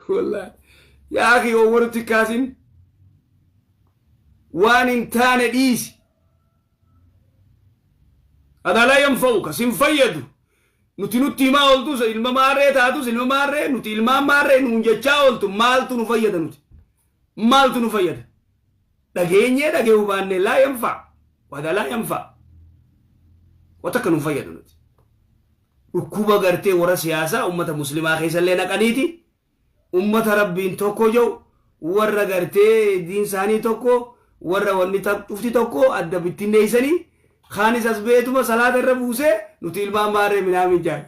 Wallaahi. Yaa akhi owwarutti kaasin. Waan hin taane dhiisi. Hadaa laa yanfa'uka sin fayyadu. Nuti nutti himaa ooltus ilma maarree taatus ilma maarree nuti ilmaan maarree nuun jechaa ooltu maaltu nu fayyada nuti? Maaltu nu fayyada? Dhageenyee dhageehu baannee laa yanfa'a. Wadaa laa yanfa'a. Wata akka nu fayyadu nuti. Dhukkuba gartee warra siyaasaa ummata muslimaa keessallee naqaniiti ummata Rabbiin tokko jedhu warra gartee diin isaanii tokko warra wanni cufti tokko adda bittinneeysanii kaanis as beetuma salaata irra buusee nuti ilmaan maarree minaamin jaan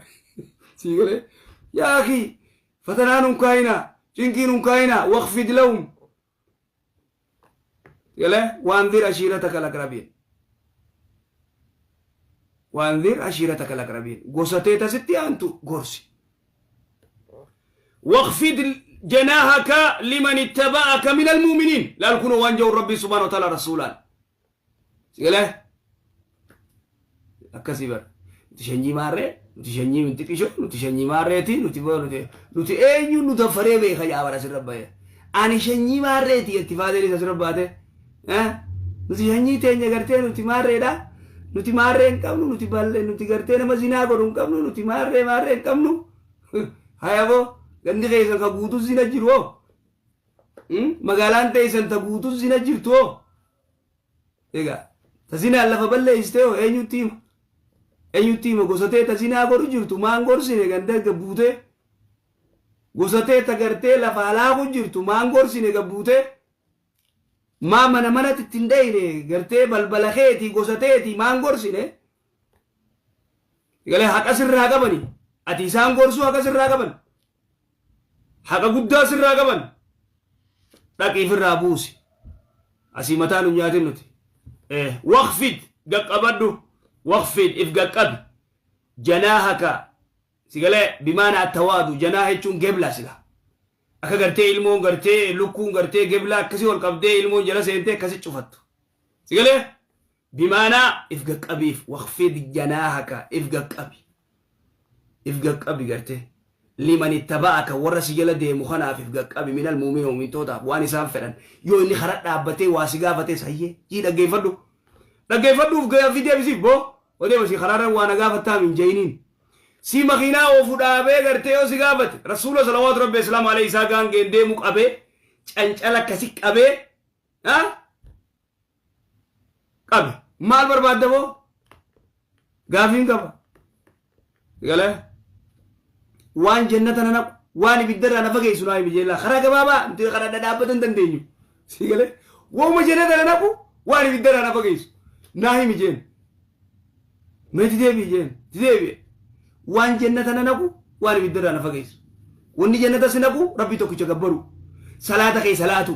sii galee. Yaa akii, fatanaa nun kaayinaa, cinqii nun kaayinaa. Waqfid lahum galee waanzir ashiirataka alaqrabiin, waanzir ashiirataka alaqrabiin, gosa tee tasitti aantu gorsi. Waqfid janaahaka liman ittaba'aka min almu'miniin. Laal, kunoo waan jedhu Rabbiin subhaanahu wa ta'ala rasuulaan sigalee akkasii bara. Nuti shanyii maarree, nuti shanyii minxiqisho, nuti shanyii maarreeti, nuti eenyu nu daffaree beeka yaa bara asirra bahe. Ani shanyii maarreeti jetti faateen asirra baate. Nuti shanyii teenya gartee nuti maarreedha, nuti maarree hin qabnu, nuti balle, nuti gartee nama zinaa godhu hin qabnu, nuti maarree maarree hin qabnu. Hayaboo, gandi keessan ka guutuu zina jiru hoo? Magaalaan teessan ta guutuu zina jirtu hoo? Egaa ta zinaan lafa balleessitee hoo eenyutti hima? Eenyutti hima? Gosa tee ta zinaa godhu jirtu maan gorsine? Ganda gabbuutee gosa tee ta gartee lafa halaaku jirtu maan gorsine? Gabbuutee maa mana manatti ittiin dhayne? Gartee balbala keetii gosa teetii maan gorsine? Galee haqa sirraa qabani. Ati isaan gorsuu haqa sirraa qaban, haqa guddaa sirraa qaban. Dhaqiif irraa buusi, asii mataa nu nyaatin nuti. Waqfid gaqqabadhu, waqfid if gaqqabi, janaahaka sigalee bimaana attawaadu. Janaa jechuun gebla sila akka gartee ilmoon gartee lukkuun gartee gebla akkasii ol qabdee ilmoon jala seentee akkasi cufattu sigalee bimaanaa if gaqqabiif. Waqfid janaahaka, if gaqqabi, if gaqqabi gartee liman ittaba'aka, warra si jala deemu kanaaf if gaqqabi, minal mu'mina, mu'mintootaaf waan isaan fedhan. Yoo inni kara dhaabbatee waa si gaafates hayyee jii dhaggeeffadhu, dhaggeeffadhuuf gaaffii deebisiif. Boo odeema si karaarra waa na gaafattaa min jeeyiniin si makiinaa oofu dhaabee gartee yoo si gaafate, rasuula salawaatu rabbi islaamu alayhi isaa gaangeen deemu qabee cancala akkasi qabee qabe, maal barbaadda boo, gaafiin qaba galee waan jannata na naqu, waan ibiddarraa na fageessu naa himi jeellaa. Karaa gabaabaa nuti karaa dhadhaabbata hin dandeenyu si galee. Waanuma jannata na naqu, waan ibiddarraa na fageessu naa himi jeen. Mee ti deebi'i jeen. Ti deebi'e. Waan jannata na naqu, waan ibiddarraa na fageessu. Wanni jannata si naqu Rabbii tokkicha gabbaru, salaata kee salaatu,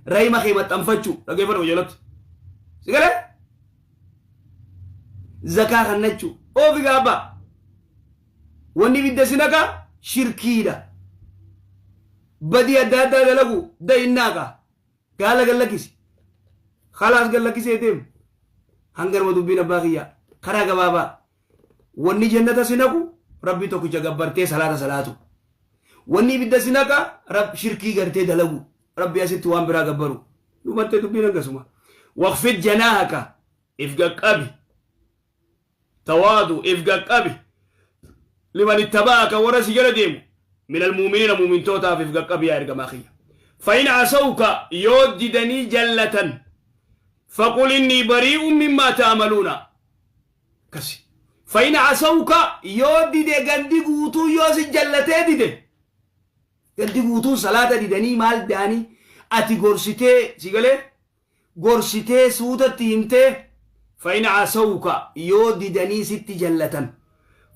rahima kee maxxanfachuu, dhaggeeffadhu jalatti si galee, zakaa kannachuu oofi gaabbaa. Wanni ibidda si naqa shirkiidha, badii adda addaa dalagu da'innaaqa. Gaala gallakkisi, khalaas gallakkisee deemu hangaruma dubbiin abbaa kiyyaa. Karaa gabaabaa wanni jannata si naqu Rabbii tokkicha gabbartee salaata salaatu. Wanni ibidda si naqa rab shirkii gartee dalagu, Rabbii asitti waan biraa gabbaru. Dhumattee dubbiin hangasuma. Waqfid janaahaka, if gaqqabi, tawaadu if gaqqabi, liman ittaba'aka, warra si jala deemu, min almu'miniina, mu'mintootaaf if gaqqabi yaa ergamaa kiyya. Fa'in asawka, yoo didanii jallatan, faqul innii barii'un mimmaa ta'amaluuna. Akkasi. Fa'in asawka, yoo dide gandi guutuu, yoo si jallatee dide, gandi guutuun salaata didanii maal da'anii, ati gorsitee si galee gorsitee suutatti himtee, fa'in asawka, yoo didanii sitti jallatan,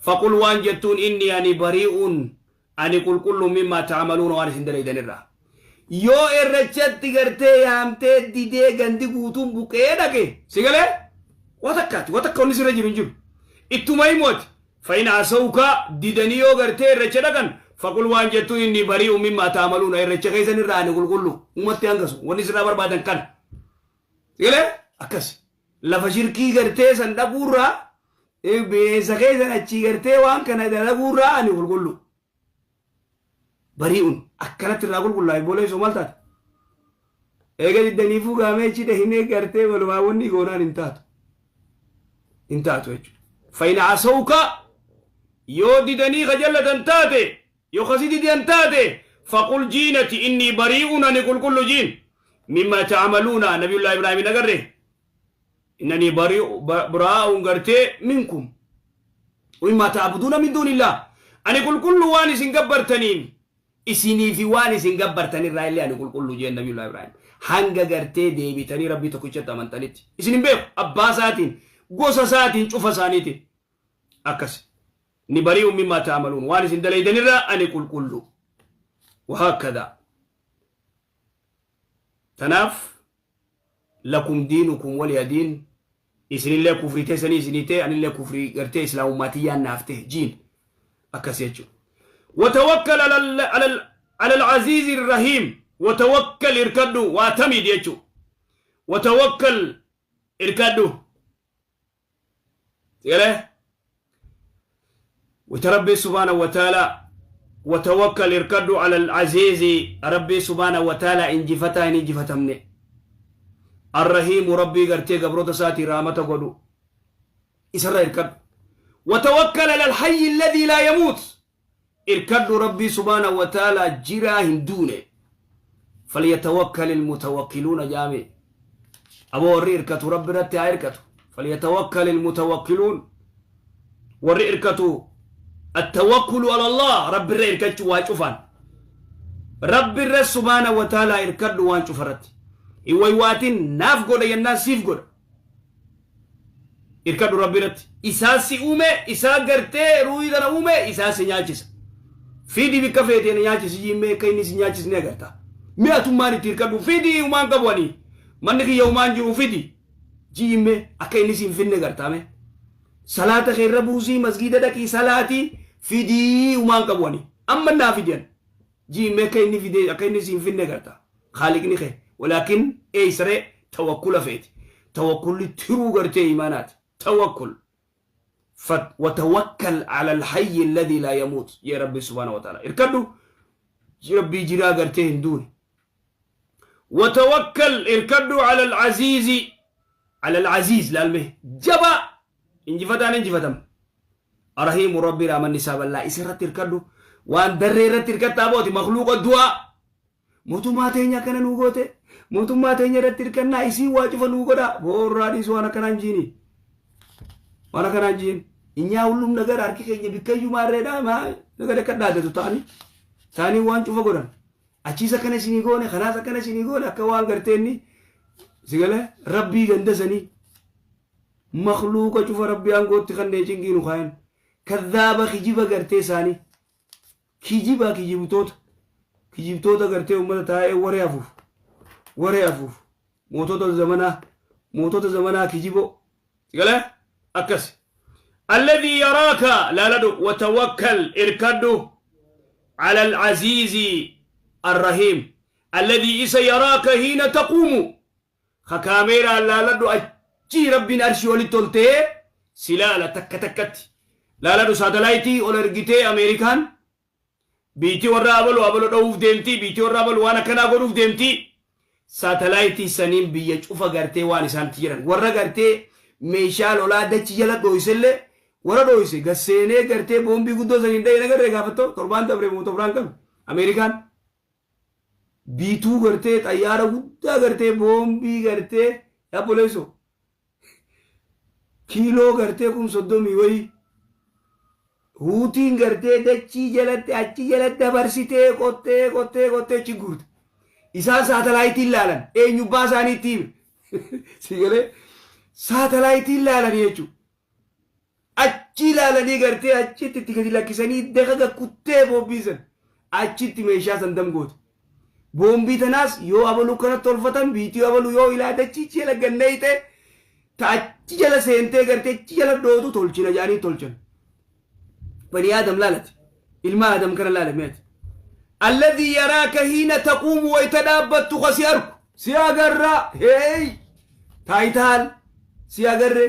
faqul waan jettuun, inni ani bari'uun, ani qulqulluun, mimmaa ta'amaluuna, waan isin dalaydanirraa. Yoo irrachatti gartee yaamtee didee gandi guutuun buqqe'ee dhaqe si galee watakkaati watakka wanni sirra jiru hin jiru. Ittuma himu ati. Fa'in asawka, didanii yoo gartee irracha dhaqan, faqul waan jettuun, inni bari'u mimmaa ta'amaluuna, irracha keessan irraa ani qulqullu. Ummatti hangasu wanni sirraa barbaadan kana si galee akkas lafa shirkii gartee san dhaquurraa, bineensa keessan achii gartee waan kana dalaguurraa ani qulqullu. Bari'uun akkanatti irraa qulqullaa'e booleessoo maal taate? Eega diddaniifuu gaamee achi dhahinee gartee walumaa wanni goonaan hin taatu. Hin taatu jechuudha. Fa'in asawka yoo didanii ka jallatan taate yoo kasi didan taate faqul jiinati innii bari'uun ani qulqullu jiin mimma ta'amaluuna. Nabiyullaa Ibraahimiin agarre innanii baraa'uun gartee minkum mimma ta'buduuna min duunillah, ani qulqullu waan isin gabbartaniin isinii fi waan isin gabbartanirraa illee ani qulqullu jeen Nabiyullaa Ibraahim. Hanga gartee deebitanii Rabbii tokkichatti amantanitti isin hin beeku, abbaa isaatiin, gosa isaatiin, cufa isaaniitiin akkas ni bari'u mimmaa ta'amaluun, waan isin dalaydanirraa ani qulqullu. Wahaakkadaa tanaaf lakum diinukum waliya diin. Isinillee kufrii teessanii isinii ta'e, anillee kufrii gartee islaamummaatiyyaan naaf ta'e jiin akkas jechuudha. وتوكل على العزيز الرحيم. وتوكل اركدو واعتمد يجو، وتوكل اركدو تقول وتربي سبحانه وتعالى. وتوكل اركدو على العزيز، ربي سبحانه وتعالى انجفتا انجفتمني، الرحيم ربي قرتي قبروت ساتي رامته قدو إسرائيل اركد. وتوكل على الحي الذي لا يموت، اركدو ربي سبحانه وتعالى جرا هندونه. فليتوكل المتوكلون جامع أبو وري اركتو ربي رتي اركتو. فليتوكل المتوكلون وري اركتو. التوكل على الله، ربي ري اركتو واجفان ربي الرب سبحانه وتعالى اركدو وانشوفرت iwaywatin naaf godha yennaan siif godha. Irkadhu Rabbi irratti. Isaa si uume, isaa gartee ruuhii tana uume, isaa si nyaachisa. Fidi bikka feetee na nyaachisi jiimmee akka inni si nyaachisne agarta. Mi'atummaan itti irkadhu fidi, umaan qabu, ani manni kiyya umaan jiru fidi jiimmee akka inni si hin finne gartaame. Salaata kee irra buusii masgiida dhaqii salaatii fidii, umaan qabu ani amma naa fidiyan jiimmee akka inni fide akka inni si hin finne garta khaaliqni kee. Walaakin eeysaree tawakkula feeti, tawakkulli tiruu gartee imaanaati. Tawakkul وتوكل على الحي الذي لا يموت يا ربي سبحانه وتعالى. اركدوا ربي جرا غرتين دون. وتوكل اركدوا على العزيز، على العزيز لالمه جبا انجفتان انجفتم، الرحيم ربي رحمن نساب الله اسرت اركدوا. وان دريرت اركدت ابوتي مخلوق الدعاء mootummaa teenya akkana nuu goote, mootummaa teenya irratti hirkannaa isii waa cufa nuu godha boorraa dhiisu. Waan akkanaan jiini, waan akkanaan jiin እኛ ሁሉም ነገር harki keenya bikkayyuu maarreedha ነገር akka dhaadatu ta'anii ta'anii waan cufa godhan achiis akkana isinii goone, kanaas akkana isinii goone, akka waan garteenni sigale Rabbii gandasanii makluuqa cufa Rabbii aangootti kanneen cinqiinu kaayan kadhaaba kijiba gartee isaanii kijiba kijibtoota kijibtoota gartee ummata taa'ee waree afuuf waree afuuf mootota zamanaa mootota zamanaa kijibo sigale akkas. الذي يراك لا لدو. وتوكل اركدو على العزيز الرحيم الذي إسا يراك حين تقوم. خكاميرا لا لدو أجي ربي أرشي ولي تولتي سلالة تك تكت لا لدو ساتلايتي ولرقتي أمريكان biitii warra abalu abalu dha'uuf deemti, biitii warra abalu waan akkanaa godhuuf deemti. Saatalaayitii saniin biyya cufa gartee waan isaanitti jiran warra gartee meeshaa lolaa dachi jala dhooysellee warra dhooyse gasseenee gartee boombii guddoo saniin dha'ee nagarree gaafattoo torbaan dabre moo torbaan qabu Ameerikaan biituu gartee xayyaara guddaa gartee boombii gartee yaabboleessoo kiiloo gartee 30,000 wayii huutiin gartee dachii jalatti achi jalatti dabarsitee qottee qottee qottee achi guurte. Isaan saatalaayitiin laalan eenyubbaa isaaniitti hime si galee saatalaayitiin laalan jechuudha. Achi ilaalanii gartee achitti itti gadi lakkisanii daga kuttee boombiisan achitti meeshaa san damgoote. Boombii tanaas yoo abaluu kanatti tolfatan biitii abaluu yoo ilaa dachii jala ganneeyte ta achi jala seentee gartee achi jala dhootu tolchina jedhanii tolchan. Bani Aadam laalati. Ilma Aadam kana laalame. الذي يراك حين تقوم ويتدابت خسي أركو si agarra hey taayitaal si agarre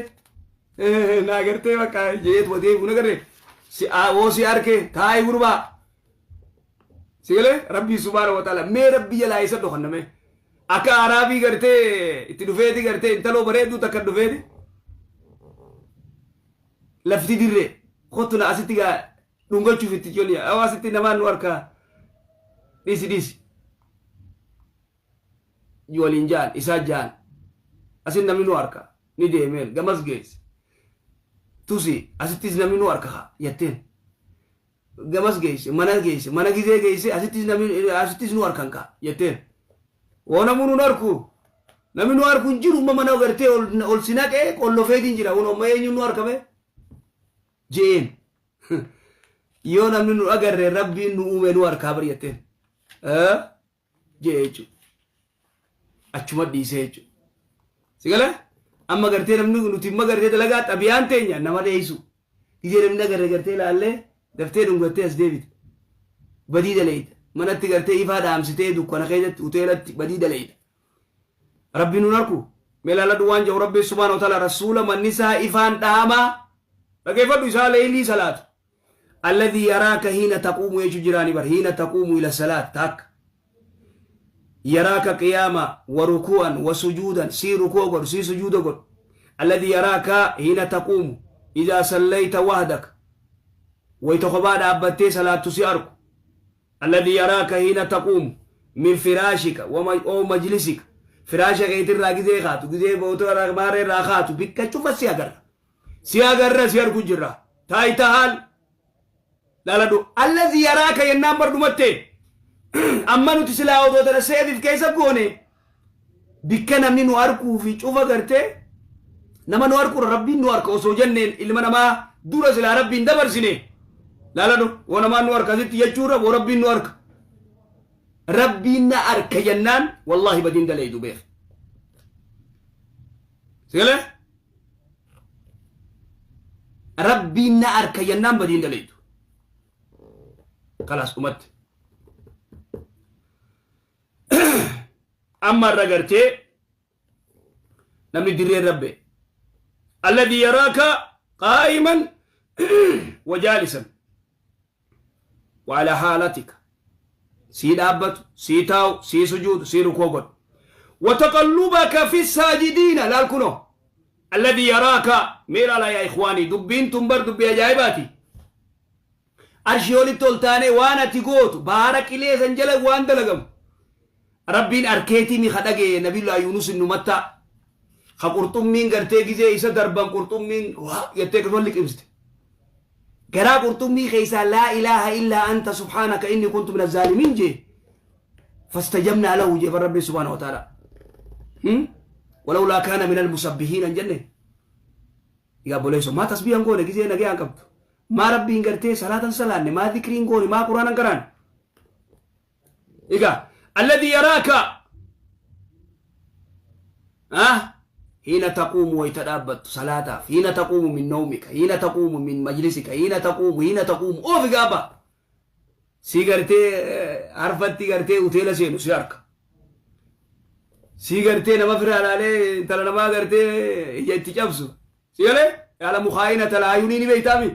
na agartee bakka jeet watee kun agarre si woo si arke taayi gurbaa. Sigalee Rabbii subhaana wa ta'ala mee Rabbii jalaa eessa dhokanna mee? Akka Araabii gartee itti dhufeeti gartee intaloo bareedduu takka dhufeeti. Lafti dirree kottu na asitti gaa dhungachuuf itti joli asitti namaan nu harkaa dhiisi dhiisi. Waliin ja'an isaa ja'an asin namni nu harka ni deemeen gamas geesse. Tusi asittis namni nu harka haa jetteen. Gamas geesse, mana geesse, mana gizee geesse, asittis namni asittis nu harkan kaa jetteen. Woo namuu nun harku, namni nu harku hin jiru, amma mana gartee ol ol si naqee qollofeetiin jira, kun amma eenyuun nu harkame je'een. Yoo namni nu agarre Rabbiin nu uume nu harkaa bar jetteen. Jedhe jechuudha. Achuma dhiisee jechuudha. Si galee? Amma gartee namni nuti imma gartee dalagaa xabiyaan teenya nama dheessu. Gizee namni agarre gartee ilaallee daftee dhungattee as deebite. Badii daleeyta. Manatti gartee ifaa dhaamsitee dukkana keessatti hoteelatti badii daleeyta. Rabbi nun arku. Mee laaladhu waan jedhu Rabbi subhaanahu wa ta'ala rasuula manni isaa ifaan dhaamaa. Dhageeffadhu isaa leeylii salaatu. Alladhii yaraaka hiina taquumu jechu jiraani bar hiina taquumu ila salaat taakka. Yaraaka qiyaama wa ruku'an wa sujuudan sii ruku'a godhu sii sujuuda godhu. Alladhii yaraaka hiina taquumu idaa sallayta wahdaka wayta kophaa dhaabbattee salaattu si arku. Alladhii yaraaka hiina taquumu min firaashika wa majlisika firaasha keetirraa gizee kaatu gizee boota maarree irraa kaatu bikka cufa si agarra. Si agarra, si argu jirra. Taayita haal laaladhu. Allazi yaraaka yennaan bar dhumatte. Amma nuti silaa odoo tana seefiif keessa goone bikka namni nu arkuu fi cufa gartee nama nu arkuura Rabbiin nu arka osoo jenneen ilma namaa dura silaa Rabbiin dabarsine. Laaladhu woo namaan nu arka asitti jechuurra woo Rabbiin nu arka. Rabbiin na arka jennaan wallaahi badiin dalaydu beek. Sigalee? Rabbiin na arka jennaan badiin dalaydu. Kalaas dhumatti. Amma irra gartee namni dirreen rabbe. Alladii yaraaka qaa'iman wa jaalisan wa ala haalatika. Sii dhaabbatu, sii taa'u, sii sujuudu, sii rukuu godhu. Wa taqallubaka fi saajidiina laal kunoo. Alladii yaraaka mee ilaalaa yaa ikhwaanii dubbiin tun bar dubbii ajaa'ibaati. Arshii olitti ol taanee waan ati gootu baara qilee san jala waan dalagamu. Rabbiin arkeetii mi ka dhagee Nabiyullaa Yuunus nu mattaa. Ka qurxummiin gartee gizee isa darban qurxummiin waa jettee akkasuma liqimsite. Garaa qurxummii keessaa laa ilaaha illaa anta subhaanaka inni kuntu mina zaalimiin jee. Fastajabnaa lahu jee bar Rabbiin subhaanahu wa ta'ala. Walawlaa kaana minal musabbihiin hin jenne. Egaa obboleessoo maa tasbiihan goone gizee nagayaan qabdu. Maa Rabbiin gartee salaatan salaanne maa zikriin goone maa quraanan qaraane. Egaa alladii yaraaka hiina taquumu wayta dhaabbattu salaataaf, hiina taquumu min nawmika, hiina taquumu min majlisika, hiina taquumu, hiina taquumu oofi gaaba sii gartee harfatti gartee hoteela seenu si harka. Sii gartee nama firaa laalee intala namaa gartee ija itti cabsu. Si galee? Yaala mukaayina talaayunii ni beeytaami.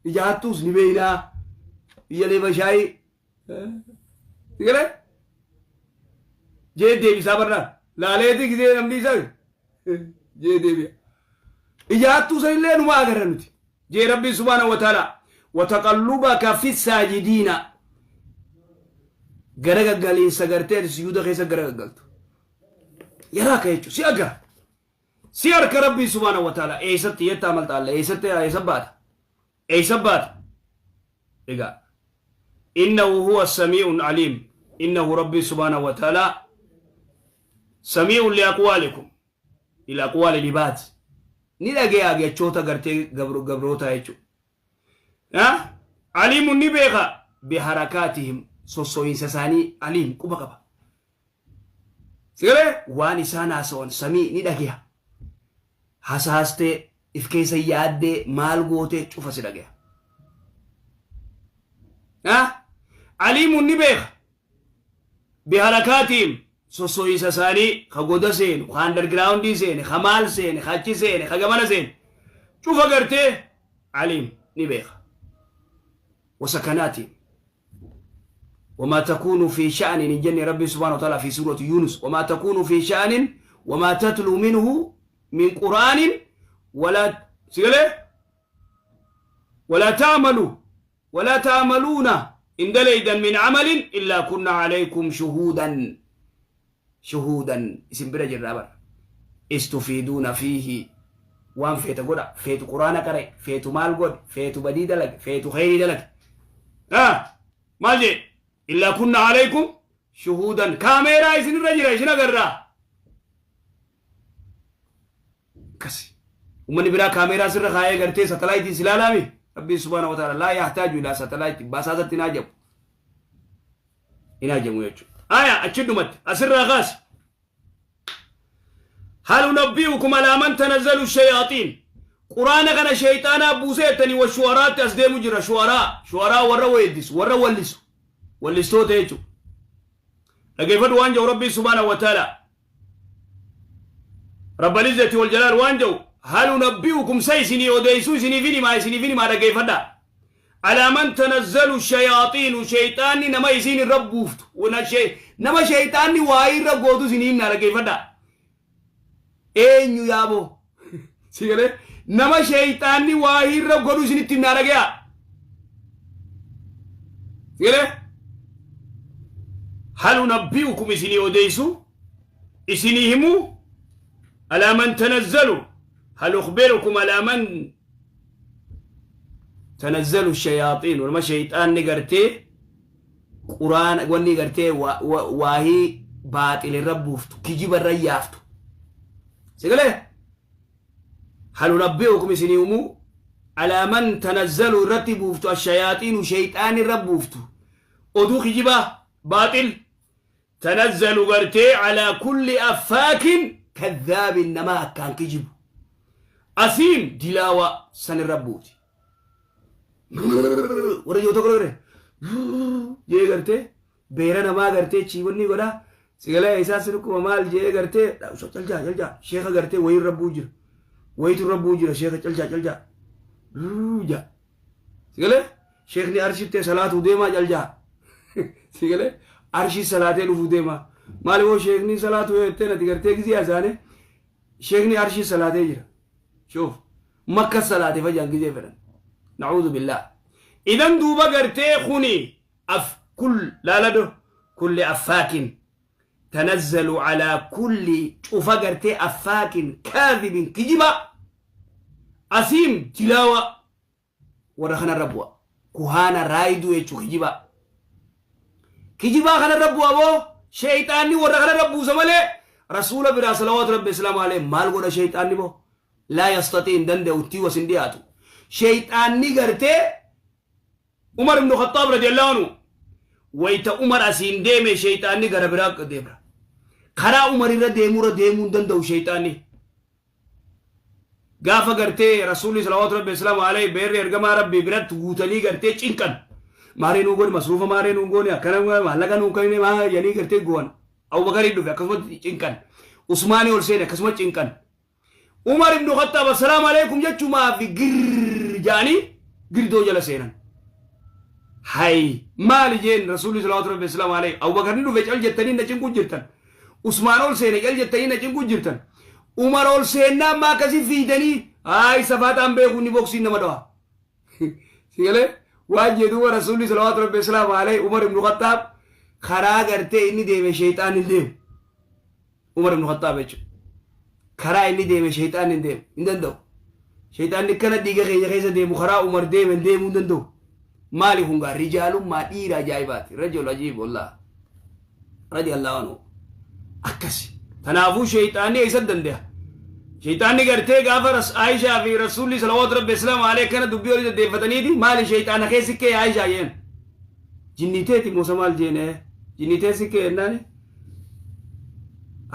Ija hattuus ni beeynaa. Ija leebashaayii. Si galee? Jee deebisaa barnaan. Laaleeti gisee namni isaa jee deebi'a. Ija hattuu sanillee numa agarra nuti. Jee Rabbiin subhaanahu wa ta'ala. Wataqallubaka fi saajidiina. Gara gaggaliinsa gartee ati sujuuda keessa gara gaggaltu. Yaraaka jechuun si agara. Si harka Rabbiin subhaanahu wa ta'ala eessatti jettaa malxaalla eessatti eessa baata? Eessa baata? Egaa innahu huwa samii'un aliim, innahu Rabbiin subhaanahu wa ta'ala samii'un li aqwaalikum ila aqwaali libaad ni dhageeyaa jechoota gartee gabrootaa jechuudha. Aliimun ni beeka biharakaatihim sosso'iinsa isaanii aliim quba qaba. Sigalee waan isaan haasawan samii ni dhageya. Hasaastee if keessa yaaddee maal gootee cufa si dhageya. Aliimun ni beeka biharakaatihim sosso'iinsa isaanii ka goda seenu, ka undergroundii seene, ka maal seene, ka achi seene, ka gamana seene. Cufa gartee aliim ni beeka. Wasakanaatihim. وما تكون في شأن إن جن ربي سبحانه وتعالى في سورة يونس وما تكون في شأن وما تتلو منه من قرآن ولا سيقول ولا تعملوا ولا تعملون إن دليدا من عمل إلا كنا عليكم شهودا شهودا اسم برج الرابر استفيدون فيه وان فيت قد فيت قرآن قرأ فيت مال قد فيت بدي دلك فيت خير دلك ما جي إلا كنا عليكم شهودا كاميرا إسن الرجل إسن قرأ كسي ومن برا كاميرا سر خاية قرتي ستلايتي سلالامي ربي سبحانه وتعالى لا يحتاج إلى ستلايت باساتة ناجم إناجم ويجو آية أتشدمت أسر غاس هل نبئكم على من تنزل الشياطين قرآن كان شيطانا بوسيتني والشعراء تسديم جرى شعراء شعراء ورا ويدس ورا ولس ولستو تيجو لكيف وانجو ربي سبحانه وتعالى رب العزة والجلال وانجو هل نبئكم سيسني وديسو سني فيني ما سني فيني ما لكيف على من تنزل الشياطين شيطاني نما يسين الرب وفت ونشي نما شيطاني واي رب قوتو سنين لكيف eenyu yaabo sigale nama shaytaanni waa irra godhu isinitti himna dhagaya sigale hal unabbi'ukum isinii odeysu isinii himu alaa man tanazzalu hal ukhbirukum alaa man tanazzalu shayaaxiin walma shayxaanni gartee quraan wanni gartee waahii baaxil irra buuftu kijiba irra yaaftu سيقول هل نبئكم سنيومو على من تنزلوا رتبوا الشياطين وشيطان الرب ودوخ جبا باطل تنزلوا قرتي على كل أفاك كذاب إنما كان كجب أثيم دلاوة سن الربوت ورجو تقرر جي قرتي بيرنا ما قرتي تشيوني ولا سيقول إساس لكم مال جي قرتي لا چلجا چلجا شيخ قرتي وين ربو جر ويت ربو جر شيخ چلجا چلجا جا سيقول شيخني أرشي تي صلاة وديما چلجا سيقول أرشي صلاة وديما مال هو شيخني صلاة ويتنا تقرتي كزي أسانه شيخني أرشي صلاة جر شوف مكة صلاة فجان كزي فرن نعوذ بالله إذن دوبا قرتي خوني أف كل لا لا كل أفاك تنزل على كل شوف أفاك كاذب كجبا أثيم تلاوة ورخنا الربوة كهانا رايدو يتشو كجبا كجبا خنا الربوة بو شيطاني ورخنا الربو زمالي رسول برا صلوات ربي السلام عليه مال قولا شيطاني بو لا يستطيع دند وتي وسندياتو شيطاني قرتي عمر بن الخطاب رضي الله عنه ويتا عمر اسين ديمه شيطاني غره براك ديبرا خرا عمر را ديمو را ديمو دندو شيطاني غافا غرتي رسول صلوات ربي السلام عليه بير ارغما ربي برت غوتني غرتي چنكن ماري نو غون مصروف ماري نو غون اكرم مالغا نو كاين ما يلي غرتي غون ابو بكر يدو اكسمت چنكن عثمان ولسين اكسمت چنكن عمر بن الخطاب السلام عليكم جچو ما في غر جاني غردو جلسينن هاي مالي جين رسول الله صلى الله عليه وسلم عليه أبو بكر نو فجأة جتني نجنكو جرتن عثمان أول سين جل جتني نجنكو جرتن عمر أول سين ما كذي في دني هاي صفات أم بيكوني بوكسين نمدوا سيله واجدوا رسول الله صلى الله عليه وسلم عليه عمر بن الخطاب خرا کرتے إني ديم شيطان ديم عمر بن الخطاب إيش خرا إني ديم شيطان ديم إندندو شيطان نكنا ديجا خيجا خيجا ديم خرا عمر ديم ديم إندندو مالي هونغا رجال ما ديرا جايبات رجل عجيب والله رضي الله عنه أكسي تنافو شيطاني يسدن ده شيطاني قرتي غافر عائشة في رسول الله صلوات ربي السلام عليه كان دبيو لي ديفتني دي مالي شيطان خيسك يا عائشة ين جنيتي موسى مال جينه جنيتي سكي اناني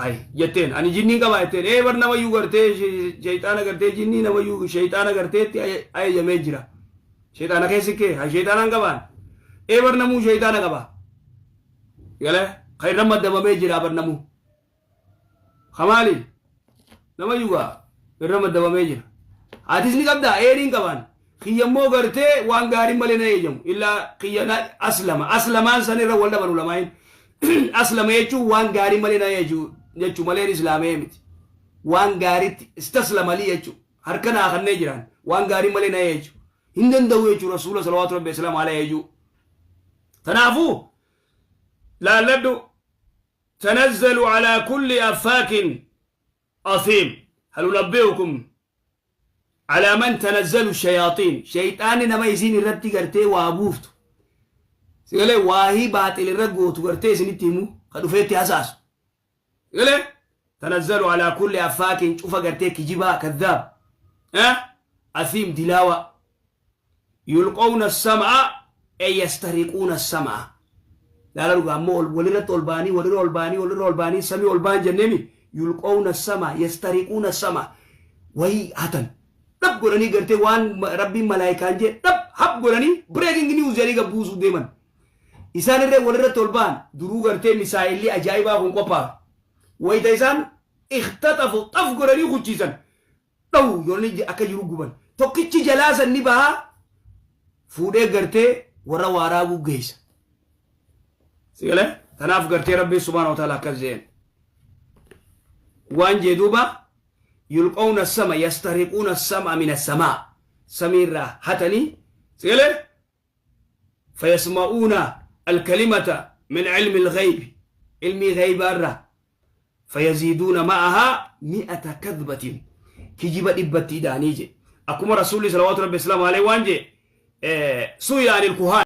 اي يتين اني جني كما يتين اي ورنا ويو قرتي شيطان قرتي جني نويو شيطان قرتي اي جميجرا شيطان كيسك هاي شيطان كمان اي برنامو شيطان كبا يلا خير رمد دم ميجرا برنامو خمالي نما يوغا رمد دم ميجرا عاتيس ني كبدا اي رين كمان Kiyya immoo gartee waan gaarii malee na eeyyamu. Illaa kiyya na aslama. Aslamaan san irra wal dhaban ulamaayin. Aslama jechuun waan gaarii malee na eeyyu jechuu malee islaamee miti. Waan gaariitti istaslama lii jechuu. Harka naa kannee jiran waan gaarii malee na eeyyu. Hin danda'u jechuu Rasuula salawaatu rabbi islaamu alayhi jechuu. Kanaafuu laalladhu tanazzalu alaa kulli affaakin asiim hal unabbi'ukum alaa man tanazzalu shayaaxiin shayxaanni nama isiin irratti gartee waa buuftu sigalee waahii baaxil irra gootu gartee isinitti himu ka dhufeetti hasaasu sigalee tanazzalu alaa kulli affaakin cufa gartee kijibaa kadhaab asiim dilaawa Yulqowna sam'a ay yastariquuna sam'a. Laala dhugaa ammoo ol walirratti ol ba'anii walirra ol ba'anii walirra ol ba'anii samii ol ba'an jenneemi yulqowna sam'a yastariquuna sam'a wayii hatan dhab godhanii gartee waan rabbiin malaayikaan jee dhab hab godhanii breaking news jedhanii gad buusuu deeman. Isaan irree walirratti ol ba'an duruu gartee misaa'illi ajaa'ibaa kun qophaa'a. Wayita isaan ikhtatafu xaf godhanii kuchiisan dhawu yoonni akka jiru guban. Tokkichi jalaa san ni baha fuudhee gartee warra waaraa guggeessa. Si galee? Tanaaf gartee Rabbiin subhaanahu wa ta'ala akkas jeen. Waan jee duuba yulqawna sama yastariquuna sama mina samaa samiirraa hatanii si galee? Fayasma'uuna alkalimata min ilmi alghaybi ilmii ghaybaarraa fayaziiduuna ma'ahaa mi'ata kadbatin kijiba dhibbatti ida'anii je akkuma rasuulli salawaatu rabbi islaamu alayhi waan je su'ila anil kuhaan.